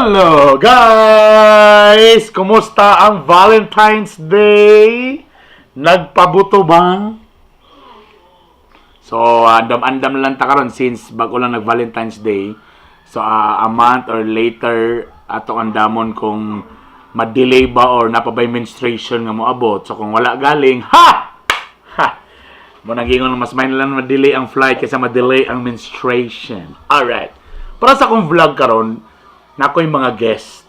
Hello, guys! Kumusta ang Valentine's Day? Nagpabuto ba? So, andam-andam lang ta karon since bago lang nag-Valentine's Day. So, a month or later, ato andamon kung ma-delay ba or napabay menstruation nga moabot. So, kung wala galing, ha! Ha! Mo nagingon, mas may lang ma-delay ang flight kaysa ma-delay ang menstruation. Alright. Para sa akong vlog karon, nako yung mga guest.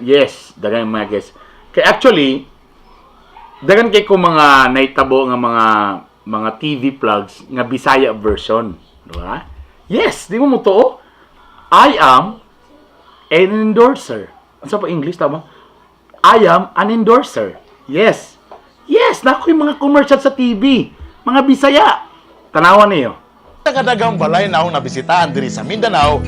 Yes, dagan yung mga guest. Kay actually, dagan kay ko mga naitabo nga mga TV plugs nga Bisaya version, di ba? Yes, di mo mo tuo. I am an endorser. Ano pa English, tama? I am an endorser. Yes. Yes, nako yung mga commercial sa TV. Mga Bisaya. Tanawan niyo. Kadagang balay na akong nabisitaan diri sa Mindanao,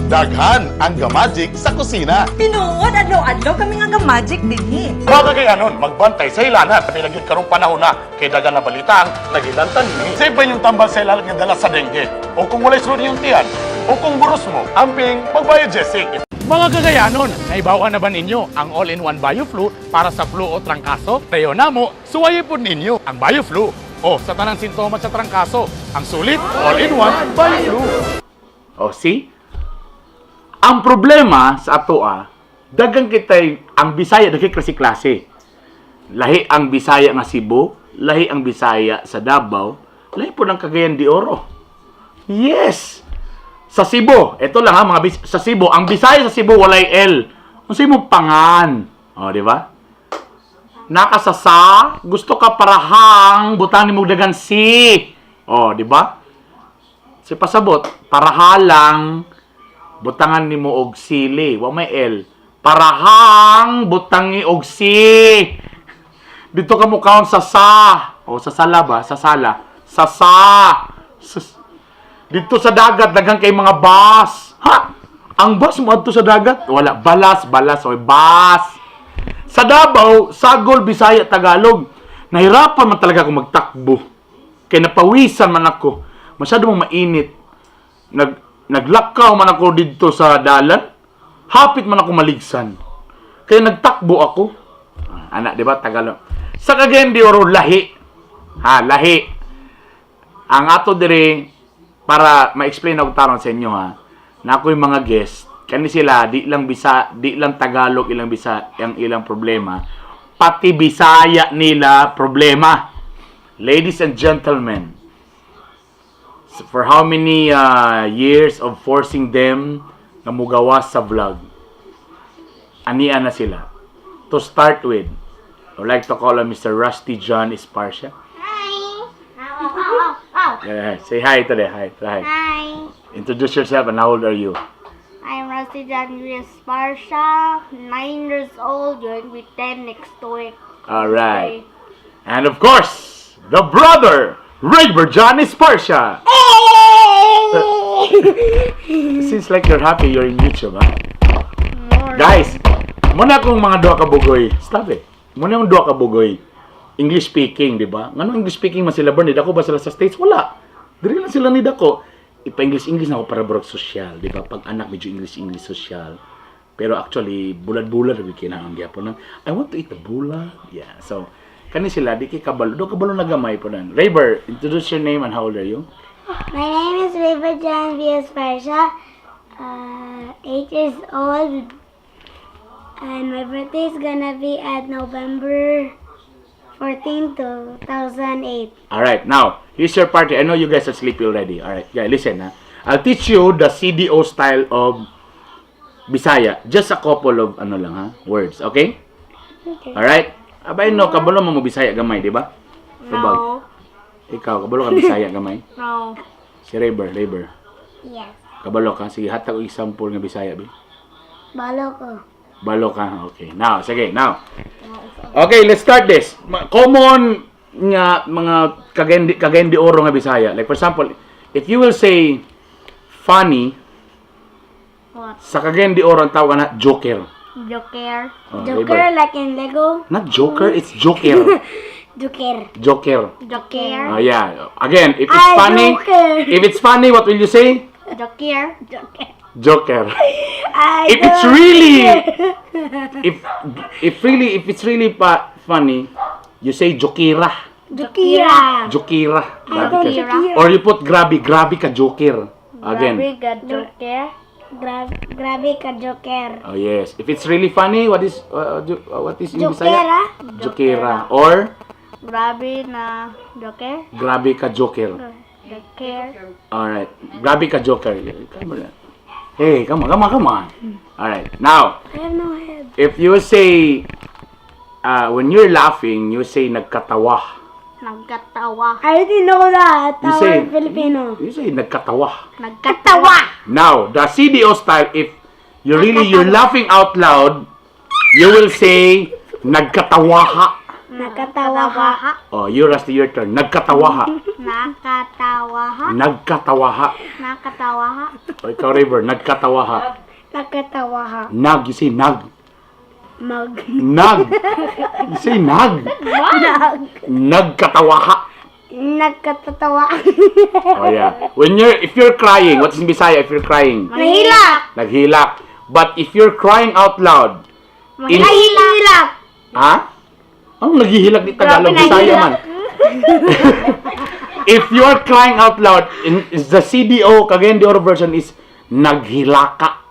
daghan ang gamagic sa kusina. Tinuod, adlaw-adlaw kami nga ga-magic dinhi. Mga kagayanon, magbantay sa ilanan. Pila gyud karong panahon na kay dagan na balitang nagilantan ni. Sa iba yung tambal sa ilalan nga dala sa dengue. O kung walay sulod yung tiyan, o kung buros mo, amping magbiogesic. Mga kagayanon, naibawan na ba ninyo ang all-in-one BioFlu para sa flu o trangkaso? Tayo na mo, suwayin po ninyo ang BioFlu. O sa tanang sintomas sa trangkaso, ang sulit all-in-one BioFlu. O, see? Ang problema sa atoa, dagang kitay, ang Bisaya, daghay klase-klase. Lahi ang Bisaya nga Cebu, lahi ang Bisaya sa Davao, lahi po ng Cagayan de Oro. Yes! Sa Cebu, ito lang ha, mga sa Cebu, ang Bisaya sa Cebu walay L. Unsa mo pangan? O, di ba? Nakasasa, gusto ka parahang, butan mo dagan C. O, di ba? Si pasabot, parahalang butangan nimo og sili, wa may L. Parahang butangi og si. Dito ka mukaon sa sa. O sa sala ba? Sa sala. Sa sa. Dito sa dagat daghan kay mga bus. Ha? Ang bus mo adto sa dagat? Wala, balas, balas o bus. Sa Davao, Sagol, Bisaya, Tagalog. Nahirapan man talaga ako magtakbo. Kay napawisan man ako. Masyado mong mainit. Naglakaw man ako didto sa dalan. Hapit man ako maligsan. Kaya nagtakbo ako. Ah, anak, di ba? Tagalog. Sa Cagayan de Oro, lahi. Ha, lahi. Ang ato dire, para ma-explain ako taron sa inyo ha, na ako yung mga guest, kani sila, di lang bisa, di lang Tagalog ilang bisa ang ilang problema, pati Bisaya nila problema. Ladies and gentlemen, so for how many years of forcing them na mugawa sa vlog, ania na sila. To start with, I would like to call on Mr. Rusty John Esparcia. Hi. Ow, ow, ow, ow. Yeah, say hi to the hi, hi. Hi. Introduce yourself and how old are you? I'm Rusty John Sparsha, 9 years old, going to be 10 next week. All right. And of course, the brother, Rayber John Esparcia. Seems like you're happy you're in YouTube, huh? More. Guys, muna akong mga duha ka bugoy. Stop it. Muna yung duha ka bugoy. English speaking, di ba? Ngano English speaking man sila, Bern? Dako ba sila sa States? Wala. Diri lang sila ni dako. Ipa-English English na ako para brog social, di ba? Pag anak medyo English English social. Pero actually, bulad-bulad lagi kinahanglan gyapon na. I want to eat the bulad. Yeah. So, kani sila di kay kabalo. Do kabalo na gamay po nan. Rayber, introduce your name and how old are you? My name is River John V. Sparsha, 8 years old, and my birthday is gonna be at November 14, 2008. All right, now, here's your party. I know you guys are sleepy already. All right, yeah, listen. Ha? I'll teach you the CDO style of Bisaya. Just a couple of ano lang ha, words, okay? Okay. All right? Abay no, kabalo mo mo Bisaya gamay, di ba? No. Ikaw, kabalo ka Bisaya gamay? No. Si Rayber, Rayber. Yes. Kabalo ka. Sige, hatag og example nga Bisaya, bi. Balo ko. Balo ka. Okay. Now, sige, now. Okay, let's start this. Common nga mga Cagayan de Oro nga Bisaya. Like for example, if you will say funny, What? sa Cagayan de Oro ang tawag na joker. Joker. Oh, Joker Rayber. like in Lego. Not joker, it's joker. Joker. Joker. Joker. Oh yeah. Again, if it's Ah, funny, joker. if it's funny, what will you say? Joker. Joker. Joker. I If it's don't really care. if it's really pa funny, you say Jokira. Jokira. Jokira. I Grabe don't ka. Jokira. Or you put grabe, grabe ka Joker. Again. Grabe ka joker. Grabe ka Joker. Oh yes. If it's really funny, what is in Bisaya? Jokera. Jokera. Or Grabe na joker. grabe ka Joker. Joker. All right. Grabe ka Joker. Come on. Hey, come on, come on, come on. All right. Now, I have no head. If you say when you're laughing, you say nagkatawa. Nagkatawa. I already know that. You Our Filipino. You say nagkatawa. Nagkatawa. Now, the CDO style, if you're laughing out loud, you will say nagkatawaha. Nakatawa ka. Oh, you, Rusty, your turn. Nagkatawaha. Nakatawa. Nagkatawaha. Nakatawa. O, ikaw, River, nagkatawaha. Nakatawa ka. Nag, you say nag. Mag. Nag. You say nag. Nag. Nagkatawaha. Nagkatatawa. Oh yeah. When you're if you're crying, what's in Bisaya if you're crying? Nahilak. Naghilak. But if you're crying out loud, in, Nahilak. Ha? Anong naghihilak ni Tagalog? Grabe, Bisaya man. If you're crying out loud, is the CDO, Cagayan de Oro version is naghilaka.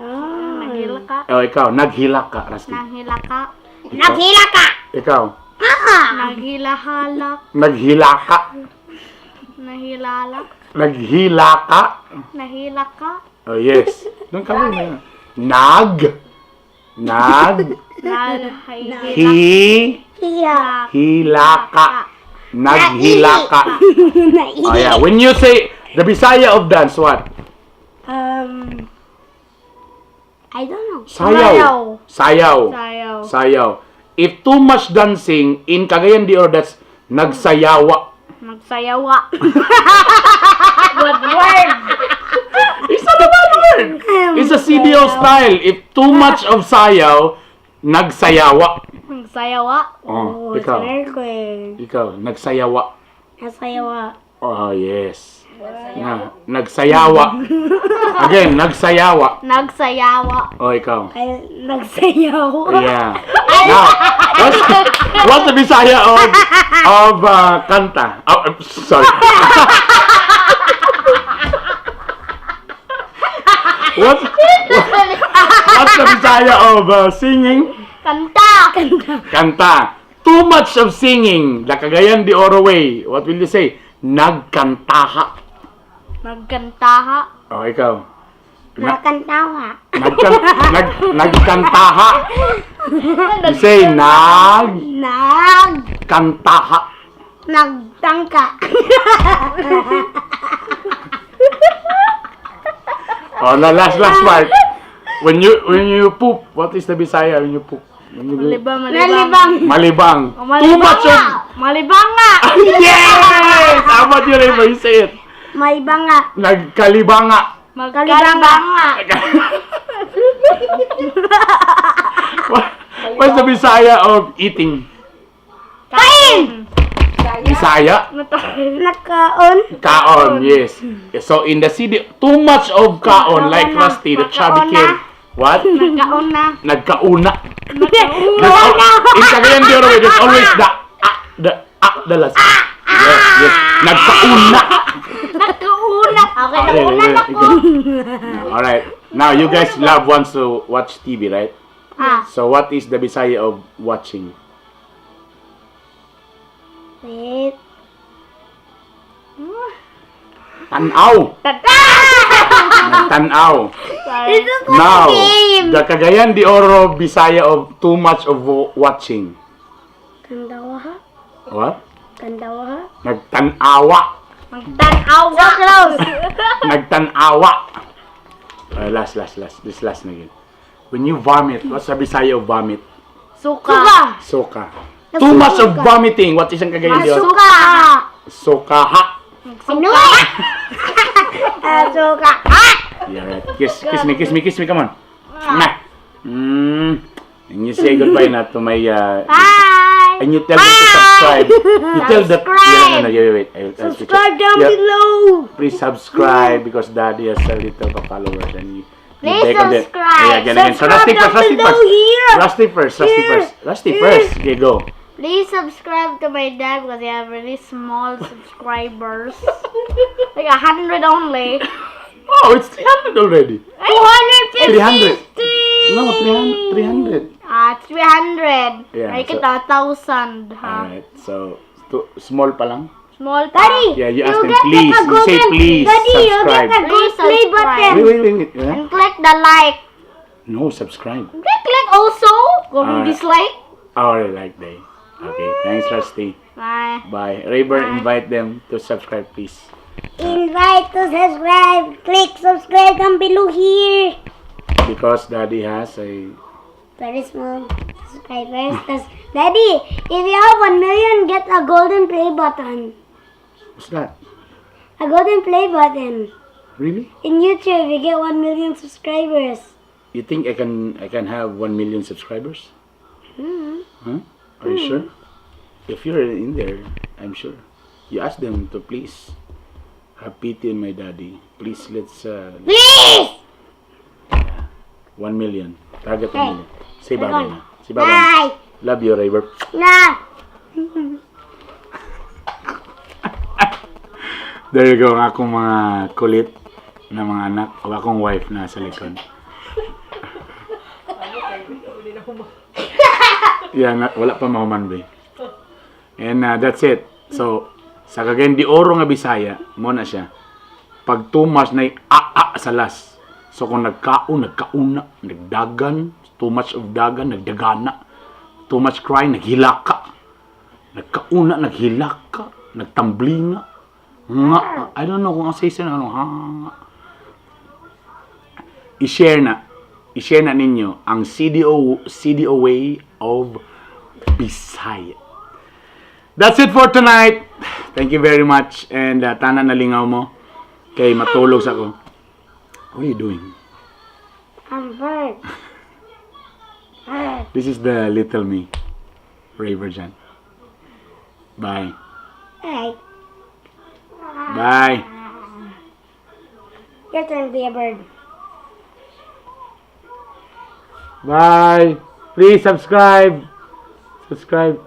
Naghilaka. Oh, ikaw, naghilaka, Rusty. Naghilaka. Naghilak ka. Ikaw, Naghilahalak. Naghilaka. Nahilalak. Naghilaka. Nahilaka. Oh, yes. Doon ka muna. Nag. Nag. Naghilaka. Hi. Hiya. Hilaka. Naghilaka. Oh, yeah. When you say the Bisaya of dance, what? I don't know. Sayaw. Sayaw. Sayaw. Sayaw. If too much dancing in Cagayan de Oro, that's nagsayawa. Nagsayawa. Good word. It's not a bad word. It's a CDO style. If too much of sayaw, nagsayawa. Nagsayawa. Oh, ikaw. Earthquake. Ikaw, nagsayawa. Nasayawa. Oh, yes. Na, nagsayawa. Again, nagsayawa. Nagsayawa. Oh, ikaw. Ay, nagsayaw. Yeah. Now, what's the Bisaya of kanta? Oh, I'm sorry. What's the Bisaya of singing? Kanta. Kanta. Too much of singing. The Cagayan de Oro way. What will you say? Nagkantaha. Nagkantaha. Oh, ikaw. Nakantawa. Nagkantaha. You say nag Nag. kantaha. Nagtangka. Oh, la last part. When you poop, what is the Bisaya when you poop? When you go- Malibang, malibang. Nalibang. Malibang. Oh, malibang Too much nga. of Malibang nga. Yes! How about you, Raymond? You say it. Malibanga. Nagkalibanga. Magkalibang nga. What's the Bisaya of eating? Kain! Bisaya? Nakaon. Kaon, yes. So in the city, too much of kaon, like Rusty, the chubby kid. What? Nagkaon na. Nagkauna. In Cagayan de Oro, there's always the a, the a, the last. Yes. Nagkauna. Nagkauna. Okay, Okay, nauna na ko. All right. Now you guys love wants to watch TV, right? Ah. So what is the Bisaya of watching? Wait. Tanaw. Nagtanaw. Sorry. Now, the Cagayan de Oro Bisaya of too much of watching. Kandawa. What? Kandawa. Nagtanawa. Magtanawa. So close. Nagtanawa. Last, last, last. This last na yun. When you vomit, what's the Bisaya of vomit? Suka. Suka. Too much of vomiting. What is ang Cagayan de Oro? Suka. Sukaha. Ano? Ah, suka. Yeah, right. Kiss, kiss me, kiss me, kiss me. Come on. Nah. And you say goodbye na to my Bye. Bye. And you tell them to subscribe. You tell them. Yeah, no, yeah, wait, wait. I'll switch it. Subscribe down below. Please subscribe because Daddy has a little followers and you Please beg on them. subscribe. Yeah, again, again. So Rusty Subscribe first, Rusty down first. below here. Rusty first, Rusty Here. first. Rusty Here. first. Okay, go. Please subscribe to my dad because he have really small subscribers. Like 100 only. Oh, it's 300 already. 250. 300. No, 300. 300. Ah, 300. Yeah, Make it 1,000, huh? Alright, so small pa lang. Small pa. Daddy, Yeah, you ask you them, get please. like a You say, golden, "Please Daddy, you get subscribe." a gold Please play subscribe. button. Wait, wait, wait, wait. Yeah? And click the like. No, subscribe. Click like also. Go Alright. dislike. Alright, like day. Okay, thanks, Rusty. Bye. Bye. Rayburn, invite them to subscribe, please. Invite to subscribe. Click subscribe down below here. Because Daddy has a Very small subscribers. Daddy, if you have 1 million, get a golden play button. What's that? A golden play button. Really? In YouTube, you get 1 million subscribers. You think I can have 1 million subscribers? Huh? Are you sure? If you're in there, I'm sure. You ask them to please have pity on my daddy. Please, let's Please! 1 million. Target 1 Hey. million. Say bye We're na. Say bye bye. Bye! Love you, Rayber. Na! There you go, ang akong mga kulit na mga anak o akong wife na sa likod. Yeah, na, wala pa mahuman be. And that's it. So, sa Cagayan de Oro nga Bisaya, mo na siya. Pag too much na a a sa last. So kung nagkaon, nagkauna, nagdagan, too much of dagan, nagdagana. Too much crying, naghilaka. Nagkauna, naghilaka, nagtamblinga. Nga, I don't know kung asa isa na ano, ha. I-share na. I-share na ninyo ang CDO, CDO way of Bisaya. That's it for tonight. Thank you very much. And tanan nalingaw mo. Kay matulog sa ko. What are you doing? I'm bird. Bird. This is the little me. Ray Virgin. Bye. Hey, Bye. Your turn to be a bird. Bye. Please subscribe. Subscribe.